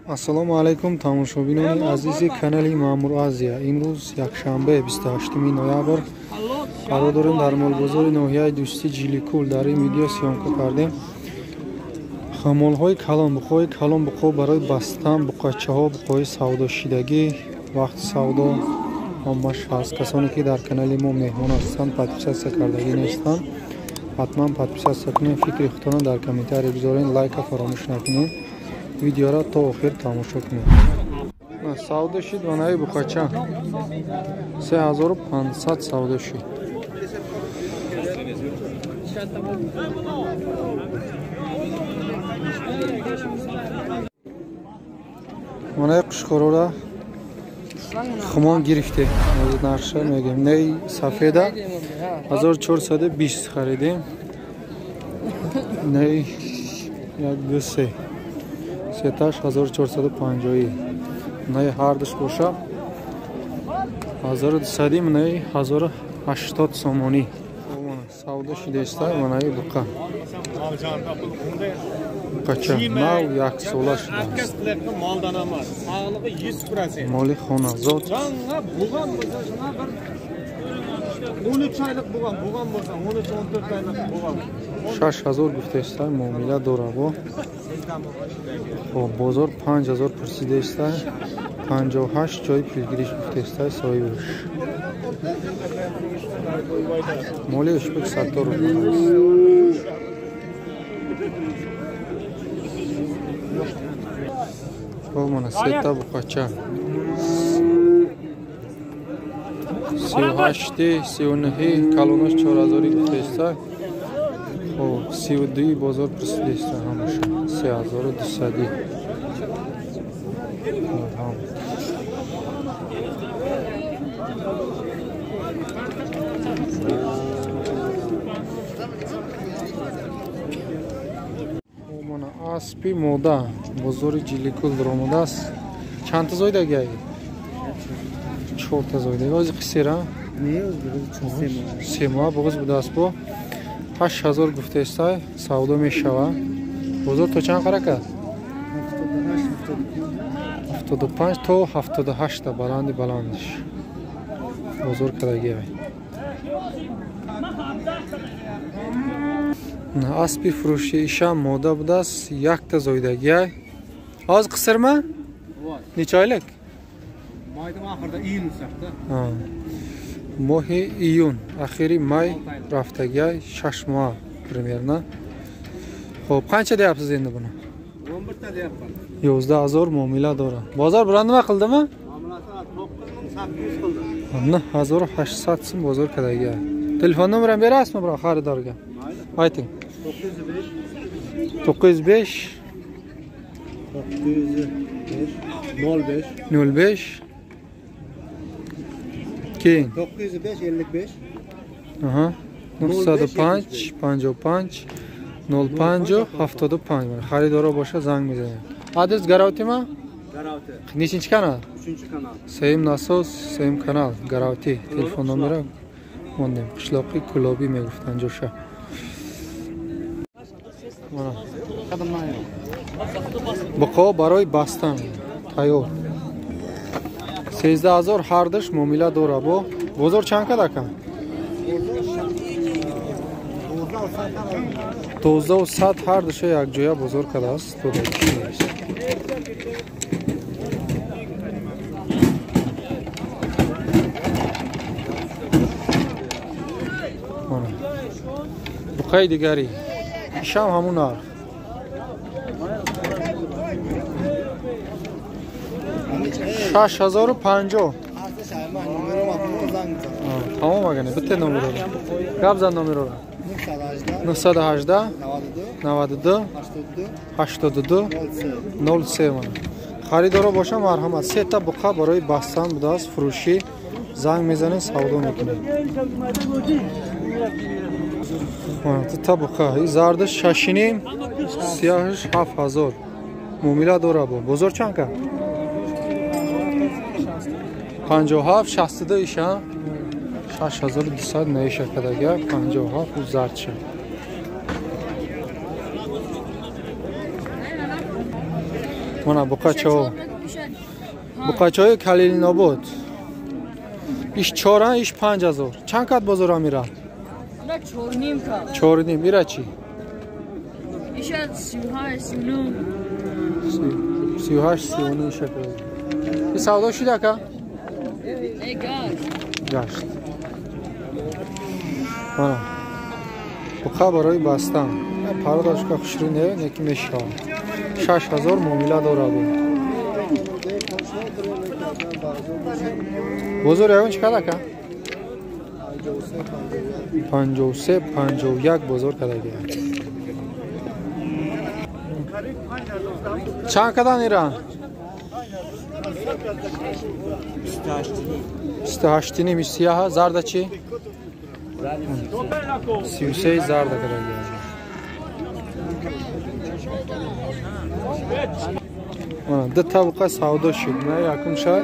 Ассалому алайкум тамошобинони азизи канали Маъмур Азия. Имрӯз якшанбе 28 ноябр қарор дорем дар молбозори ноҳияи Дӯстӣ Ҷиликул. Дар ин видео съёмка кардем молҳои калон, буқои калон, буқо барои бастан, буқачаҳо, буқои савдошидагӣ, вақти савдо ҳамаш ҳаст. Касоне ки дар канали мо меҳмон ҳастанд, подписаться кардагӣ нестанд, ҳатман подписаться кунед, фикри худтонро дар комментария гузоред, лайка фаромӯш накунед, видеоро то охир тамошо кунед. Савдо шид ванаи буқача 3500 савдо шид. Манаи қушқорора хумон гирифте. Нарша мегем. Ней сафеда 1420 харидем. Ней 1 2 3 сеташ 1450. Ней ҳардуш боша 1200, ней 1080 сомонӣ. Савдо шидеста манаи буқа. Буқача нав як сола шудааст. Моли хоназод. 6000 гуфтаиста, муомила дорабо. Хоб, бозор 5000 пурсидаиста, 58 ҷои пилгириш гуфтаиста соҳибаш. Моли Ӯшбек Сатторов будааст. Хоб, мана сета буқача 38, 39, калонош 4000 гуфтаиста. Хоб, 32 бозор пурсидаиста ҳамаша 3200. Аспи мода бозори Ҷиликул даромадааст. Чандта зоидаги? Чорта зоидаги. Ози қисера? Се моҳ буғуз будааст бо 8000 гуфтаистай, савдо мешава. Бозор то чанд қарак аст? 75 то 78 баланди баландиш. Бозор кадаги. Аспи фурӯши иша мода будааст, якта зоидагиай. Ҳозир қисирма? Неча ойлик? Моҳи июн, ахири май рафтагиай, 6 моҳ примерно. Хоб, қанча deyapsiz endi buni? 11000 муомила дорад. Бозор biron nima qildimi? 9800 сум бозор кардагиай. Телефон номерам berasizmi biror xaridorga? Ayting. 905 905 05 keyin 905 55. Aha. 905 55 05 75. Xaridorlar bo'lsa zanг мезанад. Адрес Garavtimi? Garavti. Nechinchi kanal? 3-kanal. Seyim nasos, seyim kanal, Garavti. Telefon nomeri mondim. Qishloqi Kulobiy мегуфтанд ҷоша. Буқо барои бастан тайёр. 13000 ҳардуш муомила дора бо. Бозор чанд кад ака? 1200 ҳардуша якҷоя бозор кардааст. Буқаи дигари ишам ҳамун нарх. 6050. Тамом агане, бите номерро. Гап зан номерро. 918 92 82 03. Харидоро боша марҳамат. Сета буқа барои бастан будааст, фурӯшӣ. Занг мезанед, савдо мекунед. Та буқа зардаш 6.5, сиёҳаш 7000. Муомила дора бо. Бозор чанд кард? 57 62 иша 6200 неиша кадага 57 зардша. Мана буқачаҳо. Буқачаҳои Калилинобод. Иш 4, иш 5000. Чанд кат бозора мира? 4.5 кат. 4.5. Ира чӣ? Иша 38, 39. 38, 39 шакл. И савдо шуда ака? Не, гашт. Гашт. Мана. Буқа барои бастан. Парадашка хушрӯ не, неки мешавад. 6000 муомила дорад. Бозор ягон чӣ кад ака? 53, 51 бозор кадаги. Чанд кадан ира? 28.5 сияҳа, зарда чӣ? 33 зарда кадаги. Ду табуқа савдо шуд. На якум шай,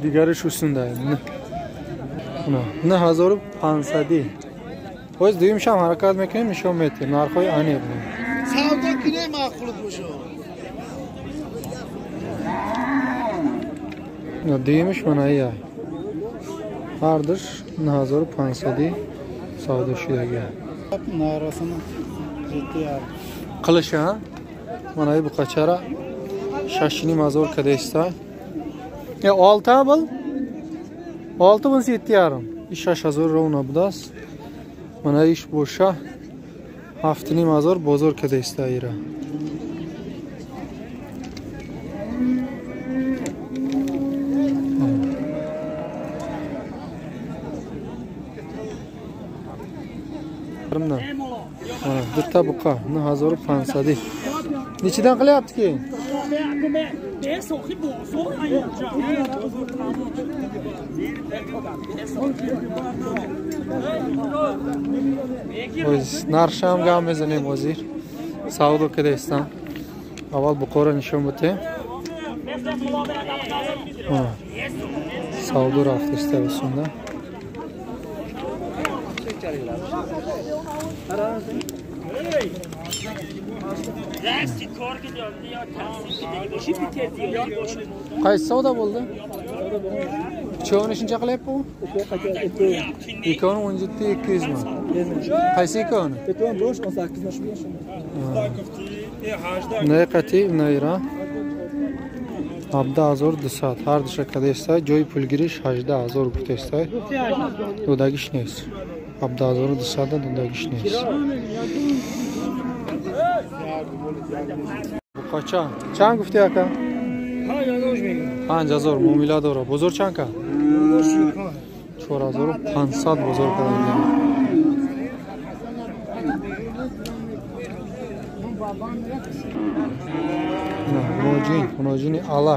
дигариш усунда. 9500. Боз дуюмшам ҳаракат мекунем, нишон метем нархҳои аниқ. Савдо кинем маъқул бошад. Дуюмиш мана ия. Ҳардуш 9500 савдо шудаги. Қилиша, мана и буқачара 6500 кадеста. 6 был? 6 был 7.5. 6000 ровно будааст. Мана иш боша 7500 бозор кадеста ира. Дута буқа 9500. Nechidan qilyapti-ki? Оз нархшам гап мезанем ҳозир. Савдо кадаистам. Аввал буқоро нишон бутем. Савдо рафтиста бисунда. Qaysi savdo bo'ldi? Uchovini shuncha qilyapti u? Ikkovini 17 200 mi? Qaysi ikkovini? Ikkovini bo'sh 18 ni shu. Ne qati naira 17200 ҳар душа кадеста ҷои пулгириш 18000 гуфтеста. Додагиш нест. 17200 додагиш нест. Буқача чанд гуфти ака? 5000 муомила дора. Бозор чанд кард? 4500 бозор карда. Муноҷин, муноҷини ала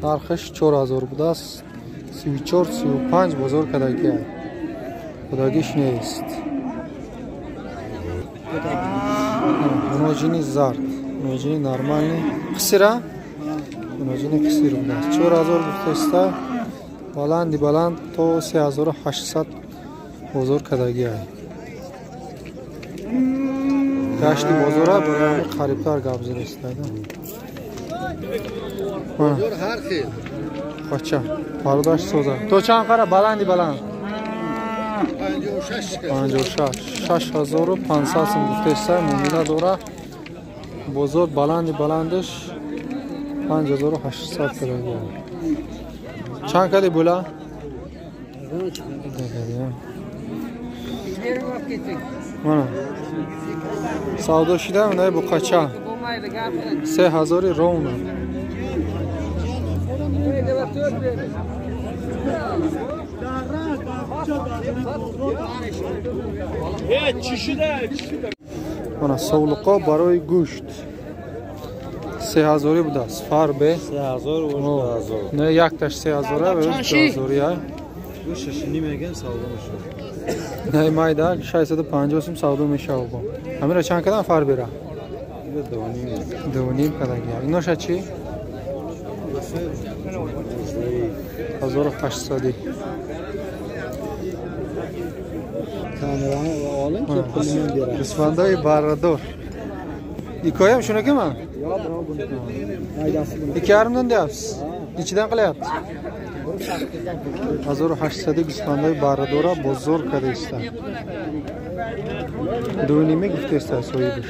нархаш 4000 будааст. 34, 35 бозор кардаги. Додагиш нест. Муноҷини зард, муноҷини нормальный. Қисира? Муноҷини қисир будааст. 4000 гуфтаиста, баланди баланд то 3800 бозор кардаги. Гашти бозора барои қарибтар гап задаиста. Бозор ҳар хел. Қача, пардаш соза. То чанд қара баланди баланд? 56. 56. 6500 сум гуфтаиста, муомила дора. Бозор баланди баландаш 5800 килограмм. Чанд кади була? Мана. Савдо шуда мана буқача. 3000 ровно. Мана совлуқо барои гӯшт 3000 будааст. Фарбе 3000 ва 2000. Не, якташ 3000 ва 2000 я. Гӯшташ нимеган савдо мешавад. Не, майда 650 сум савдо мешавад. Ҳамира чанд кадан фарбера? 2.5. 2.5 кадан. Иноша чӣ? 1800. Гӯсфандаи баррадор. Икоям шунакима? 2,5dan deyapsiz. Nechidan qilyapti? 1800 гӯсфандаи баррадора бозор кардаиста. 2,5 гуфтаиста соҳибаш.